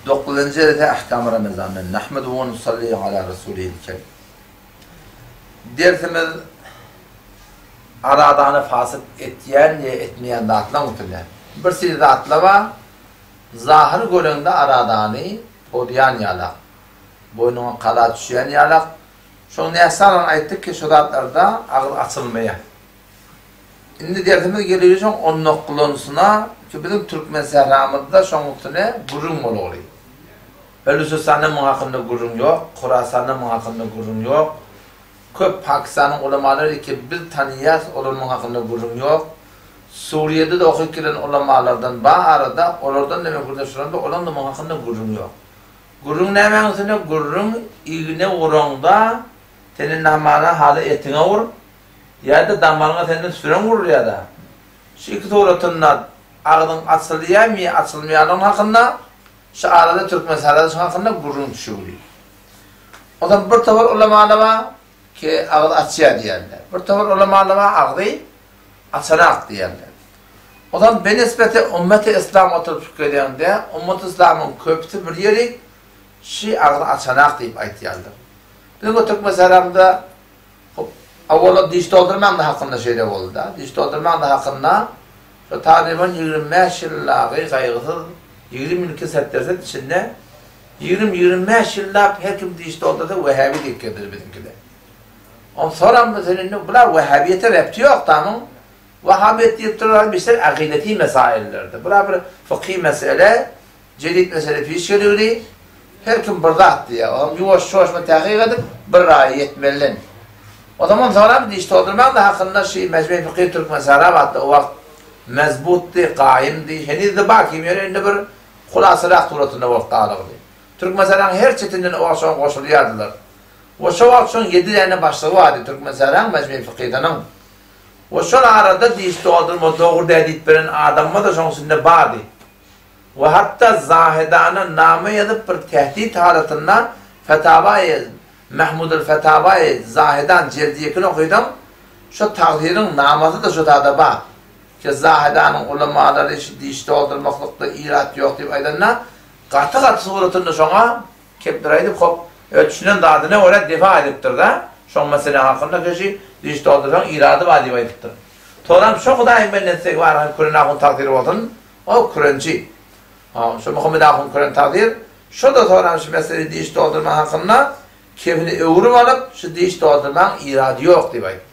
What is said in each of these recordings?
Dokuzynjy dersi Ahkam Ramazandan. Nahmeduhu we nusalli ala rasulihil kerim. Dersimiz aradany fasyt etýän we etmeýän zatlaryň üstünde. Bir sili zatlar bar, zahyr göreňde aradany pozýan ýalak, boýnuňa kaza düşýän ýalak. Şoň näsaglaryny aýtdyk ki, şo zatlarda agyz açylmaýar. Indi dersimiz geleli şoň onnoklanysyna ki biziň türkmen sähramyzda şoň üstüne gürrüň bolugly. Belüjistanda muň hakynda gürrüň ýok, Horasanda muň hakynda gürrüň ýok. Köp Pakistanyň ulamalary ki biz tanyýas olar muň hakynda gürrüň ýok. Suriýede-de okyp gelen ulamalardan bar arada olardan-da men gürrüňdeş bolamda olaň-da muň hakynda gürrüň ýok. Gürrüň nämäň üstüne gürrüň igne uraňda seni namana haly etiňe ur, Ýa-da damaryňa senden süreň urulýar-da. Şu iki suratynda agzyň açylýarmy ýa açylmaýanlygy hakynda şu arada türkmen sarady şu hakynda gürrüň düşügli. Onsoň bir topar ulamalar bar ki agyz açýar diýýärler. Bir topar ulamalar bar agzy açanak diýýärler. Onsoň benisbeti ummeti islam oturyp pikir edeniňde ummeti islamyň köpüsi bir ýeri şi agzy açanak diýip aýtýarlar. Biziň o türkmen saramyzda Hop, awala diş doldurmaň-da hakynda şeýle boldy-da. Diş doldurmaň-da hakynda şo talyban 25 ýyllagy gaýgysyz 20 ýyl kesetderset içinde 20-25 ýyllap her kim diş doldursa wehhabi diýip gezdiler biziňkide. Onsoň soramda sen indi bular wehhabiýete repti ýok-da muň. Wahhabiýet diýip durarlar beşer akideti mesaillerde. Bular bir fykhy mesele. Jedit mesele piş geligini her kim bir zat diýýär. Olam ýuwaş-ýuwaşma täkyk edip bir raýa ýetmeliden. O zaman soňram diş doldurmaň-da hakynda şi Mejmei Fykhy Türkmensarap atly o wagt mezbutdy, gaýymdy, heniz-de bar kim ýöne indi bir hulasarak suratynda bolup galygdy. Türkmensaraň her çetinden o wagt şoňa goşulýardylar. We şo wagt şoň ýedi däne başlygy bardy Türkmensaraň Mejmei Fykyhynyň. We şol arada diş doldurma dogry däl diýip beren adamlar-da şoň içinde bardy. We hatda Zahedana name ýazyp bir tehdit halatynda Fetawaýy Mahmudul Fetawaýy Zahedan jeldi ýekini okysaň şo tagsyryň namasy-da şo tada bar. Ki Zahedanyň ulamalary şu diş doldurmaklykda irat ýok diýip aýdanda gaty-gaty suratynda şoňa kepdir aýdyp hop öz düşünen zadyna görä defa edipdir-de şoň mesele hakynda keşi diş doldursaň irady bar diýip aýdypdyr. Soram şo Hudaýyň bendesi bar hem Küren ahun tagsyry bolsun O kürençi. Ha, şo Muhammet ahun küren tagdyr. Şo-da soran şu mesele diş doldurma hakynda kefini öwrüp alyp, şu diş doldurmaň irady ýok diýip aýtdy.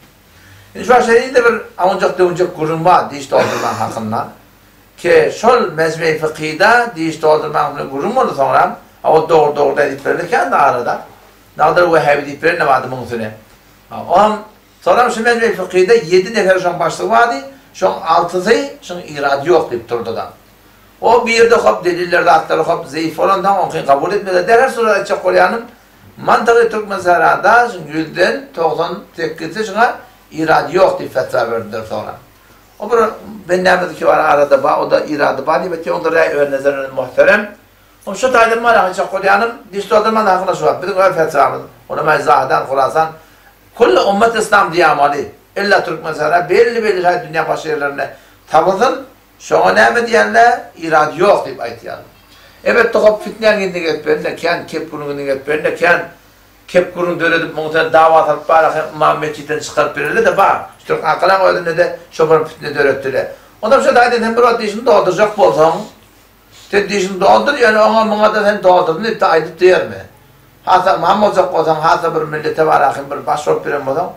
Indi şu şeýle bir awunjak-döwünjek gürrüň bar diş doldurmaň hakynda. Ki şol mejmei fykyda diş doldurmaň bilen gürrüň boldy soňram. A o dogry dogry däl diýip berlen kän arada. Nagdyr Wehhabi diýip beren de bardy muň üstüne. Ha, oam Soňam şu mejmei fykyda ýedi nefer şoň başlygy bardy, şoň altysy şuň irady ýok diýip turdy-da. O birde hop deliller zatlary hop zeýif bolansoň oňkyny kabul etmediler. Derhal surat aýtjak bolýanym, mantygy Türkmensährada şuň ýüzden 98-si şuňa irady ýok diýip fetwa berdiler soňra. O bir bendämizniki bar arada bar, o-da irady bar diýip aýtýar, onda räý öz nezerinde muhterem. Hop şu taýdan bar aýtjak bolýanym, diş doldurman hakyna şu wagt biziň öz fetwamyz, Ulemaý Zahydan, Horasan, Külli ummet yslam diýamaly. Illa Türkmensähra belli belli şaý dünýäň başga ýerlerinde tapylsyn, şoňa näme diýende irady ýok diýip aýtýarlar. Elbetde hop fitnäň ýüzüne gelip berende kän kep günüň ýüzüne gelip berende kän kep gürrüň döredip muň sen dawa salyp bar hem ymam metjitden çykaryp bereli-de bar. Şu türk akalaň özünde-de şo bir fitne döretdile. Onam şo taýdan sen bir wagt dişini doldurjak bolsaň Sen dişiňi doldur, ýöne oňa muňa-da sen doldurdym diýip-de aýdyp-da ýörme. Hasa ymam boljak bolsaň, hasa bir millete barahyn bir baş bolup ýören bolsaň,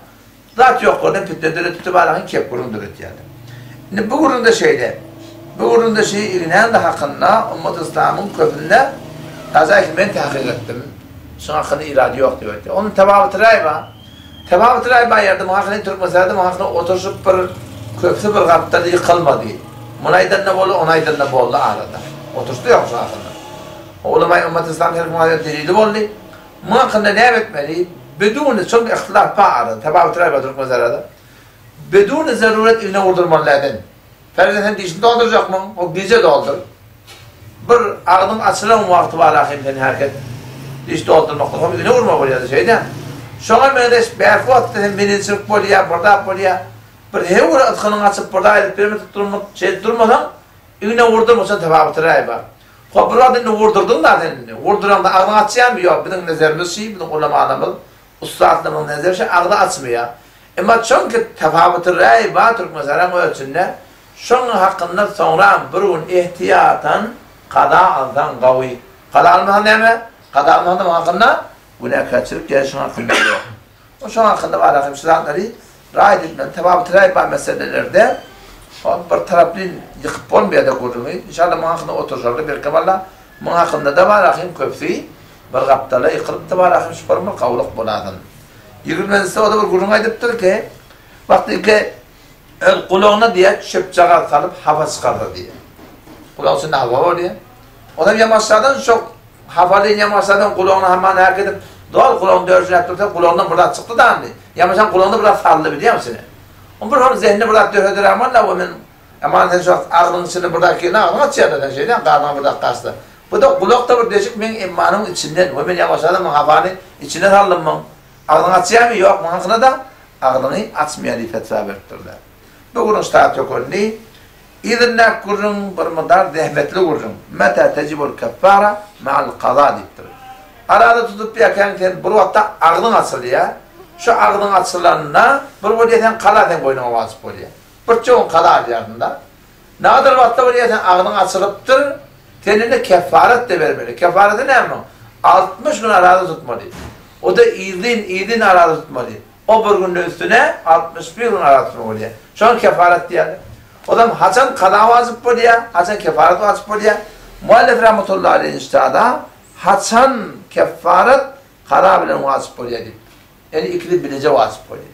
zat ýok ýerden pitne döredip-de barahyn kep gürrüň döretýärler. Indi bu gürrüňde şeýle. Bu gürrüňde şi ignäň-de hakynda ummaty yslamyň köpünde gazaýky men takyk etdim. Şuň hakynda irady ýok diýip aýtýar. Onuň tebabyty raý bar. Tebabyty raý bar ýerde muň hakynda Türkmenistanda muň hakynda oturyşyp bir köpüsi bir gapdal ýykylmady. Muny aýdanda boldy, ony aýdanda boldy arada. Oturyşda ýok şuň hakynda. Ulamaý ümmet yslam her kim aýdan delili boldy. Muň hakynda näme etmeli? Biduni şol bir ihtilaf bar arada. Tebabyty raý bar Türkmenistanda. Biduni zaruret igne urdurmaly däl. Ferzen sen dişini doldurjakmyň? O gije doldur. Bir agzyň açylan wagty bar ahym sen herket diş doldurmakda hom igne urma bolýar şeýdä. Şoňa meňzeş bärki wagtda sen menençilik bolýar, bir zat bolýar. Bir hew bir ytgynyňy açyp bir zat edip bermedik durmak, şeýdip durmasaň, igne urdurmasaň tebabyty raý bar. Hop, bir wagt indi wurdurdyň-da sen indi. Wurduraňda agzyňy açýaňmy? Ýok, biziň nezerimiz şi, biziň ulamalarymyz, ussatlarymyzyň nezeri şi, agzy açmaýar. Emma çonki tafawuty räý bar Türkmenistanyň öz içinde, şoň hakynda soňram bir gün ehtiýatan kaza alsaň gawy. Kaza almasaň näme? Kaza almasaň muň hakynda günäkärçilik ýa şoň hakynda ýok. O şoň hakynda bar ahim şu zatlary raý diýip tafawuty räý bar meselelerde ol bir taraplyn ýykyp bolmaýar-da gürrüňi. Inşallah muň hakynda oturyşarlar belkem Allah muň hakynda-da bar ahim köpüsi bir gapdala ýykylypdy bar ahim şu bir gawulyk bolasyn. Ýigrimenjisi o-da bir gürrüň aýdypdyr ki, wagtyky öz gulagyna diýýär, çöpjagaz salyp hapa çykarsa diýýär. Gulagyň içinde hapa bolýar. Onam ýamaşjadan şo hapaly ýamaşjadan gulagyny haman äkidip, doly gulagyny dörjeläp dursa, gulagyndan bir zat çykdy da indi. Ýamaşan gulagyna bir zat saldy bilýäňmi içine. On bir hol zehninde bir zat dörediler aman-la, o men Aman sen şu wagt agzyň içinde bir zat girende agzyňy açýar-da sen şeýdýäň, garnyňa bir zat gaçsa. Bu-da gulakda bir deşik meň emmanyň içinden we men ýamaşadam muň hapany içine saldym muň. Agzyňy açýarmy? Ýok, muň hakyna-da agzyňy açmaýar diýip fetwa beripdirler. Bu gürrüň ştat tökeldi. Yzyndaky gürrüň bir mydar zähmetli gürrüň. Meta tejibul keffara ma'al kaza diýipdir. Araza tutup ýakäň sen bir wagtda agzyň açylýar. Şu agzyň açylanda bir bolýar sen kaza seň boýnuňa wajyp bolýar. Birçe gün kaza alýarsyň-da. Nadir wagtda bolýar sen agzyň açylypdyr, sen indi kefaret-de bermeli. Kefareti näme muň? 60 gün araza tutmaly. O-da yzyn, yzyn araza tutmaly. O bir günde üstüne 61 gün araza tutmaly bolýar. Şoňa kefaret diýýärler. Ozam haçan kaza wajyp bolýar, haçan kefaret wajyp bolýar? Muallif rahmetullahi aleýhi inşada haçan kefaret kaza bilen wajyp bolýar diýipdir. Ýagny ikisi bileje wajyp bolýar.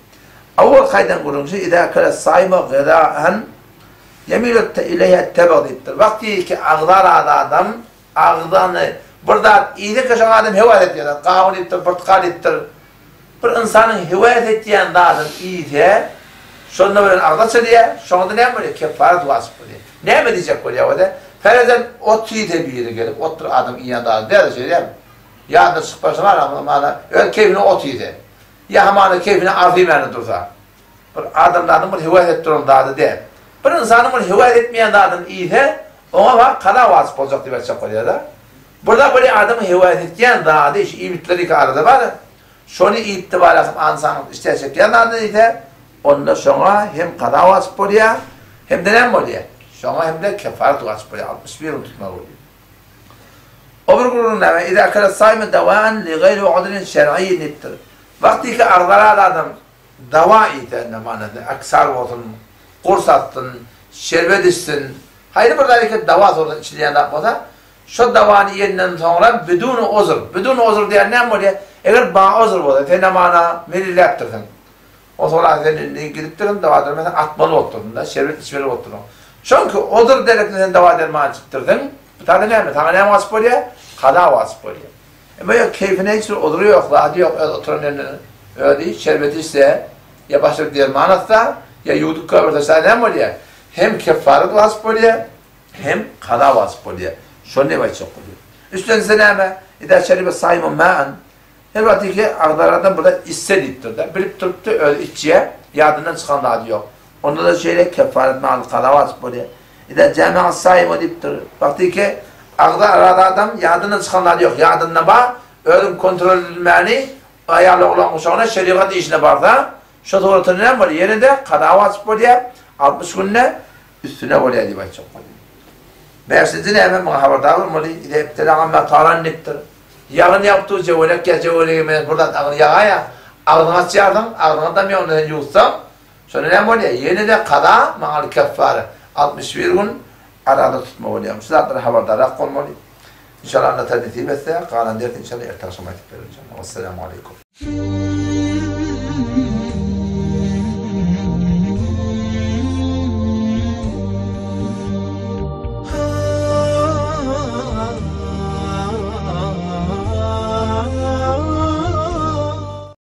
Owal kaýdan gürrüňçi Izâ akele saýma gizâen ýemilu ileýhä tebeg diýipdir. Wagty ki agza razy adam agzany bir zat iýse ki şoňa adam höwes etýär. Gawun iýipdir, pyrtykal iýipdir. Bir ynsanyň höwes etýän zadyny iýse, şonda bilen agzy açylýar. Şoňada näme bolýar? Keffaret wajyp bolýar. Näme diýjek bolýar o-da? Ferezen ot iýse biri gelip, ot bir adam iýen zady däl-de şeýdämi? Ýadyna çykyp barsa bar hamana öz keýpine ot iýse. Ýa hamana keýpine arz iýmäne dursa. Bir adamzadyň bir höwes edip duran zady däl. Bir ynsanyň bir höwes etmeýän zadyny iýse, oňa bar kaza wajyp boljak diýip aýtjak bolýar-da. Burada bir adamyň höwes etýän zady, şu iýmitler iki arada bar. Şony iýipdi bar ahym ynsanyň işdä çekýän zadyny iýse, onda şoňa hem kaza wajyp bolýar, hem-de näme bolýar? Şoňa hem-de kefaret wajyp bolýar, 61 gün tutmaly bolýar. O bir gürrüň näme? Iza akala saýmy dawaan li gaýri udrin şer'iyyin diýipdir. Wagtyky agzaral adam dawa iýse, indi manasy aksar bolsun, gurs atsyn, şerbet içsin, haýsy bir zat eken dawa sorsa içilýän zat bolsa, şo dawany iýenden soňra biduni uzr, biduni uzr diýen näme bolýar? Eger ba uzr bolsa, sen hamana melilläpdirsiň. O soňra sen indi gidipdirsiň, dawa derman sen atmaly bolupdyrsyň-da, şerbet içmeli bolupdyrsyň. Çünki odur derekli sen dawa derman içipdirsiň, bu taýda näme, saňa näme wajyp bolýar? Kaza wajyp bolýar. Emma ýok, keýpine hiç bir odury ýok, zady ýok, öz oturan ýerinde özi şerbet içse, ýa başga bir derman atsa, ýa ýuwdup goýberse, şa näme bolýar? Hem keffaret wajyp bolýar, hem kaza wajyp bolýar. Şony diýip aýtjak bolýar. Üçlenjisi näme? Idâ şeribe saýmu ma'an Her wagt iki agzaradan bir zat içse diýipdir-de. Bilip durupdy, özi içýär, ýadyndan çykan zady ýok. Onda-da şeýle keffaret maly kaza wajyp bolýar. Iza jama'a saýymu diýipdir. Wagty iki agza arada adam ýadyndan çykan zady ýok, ýadynda bar, özüň kontrol edilmäni aýal oglan guşagyna şerigat işine barsa, şo suratynda näme bolýar? Ýene-de kaza wajyp bolýar, 60 günde üstüne bolýar diýip aýtjak bolýar. Bäşinji näme? Muňa habardar bolmaly. Iza ibtela'a mataran diýipdir. Ýagyn ýagypdyr jewelek ýa jewelege meňzeş bir zat agyny ýagaýa, agzyňy açýarsyň, agzyňa damýar onda sen ýuwutsaň, şonda näme bolýar? Ýene-de kaza maňaly keffare, 61 gün araza tutma bolýar. Şu zatlara habardarrak bolmaly. Inşallah Allah Taala nesip etse, galan dersi inşallah erte agşam aýdyp berer inşallah. Wesselamu aleýkum.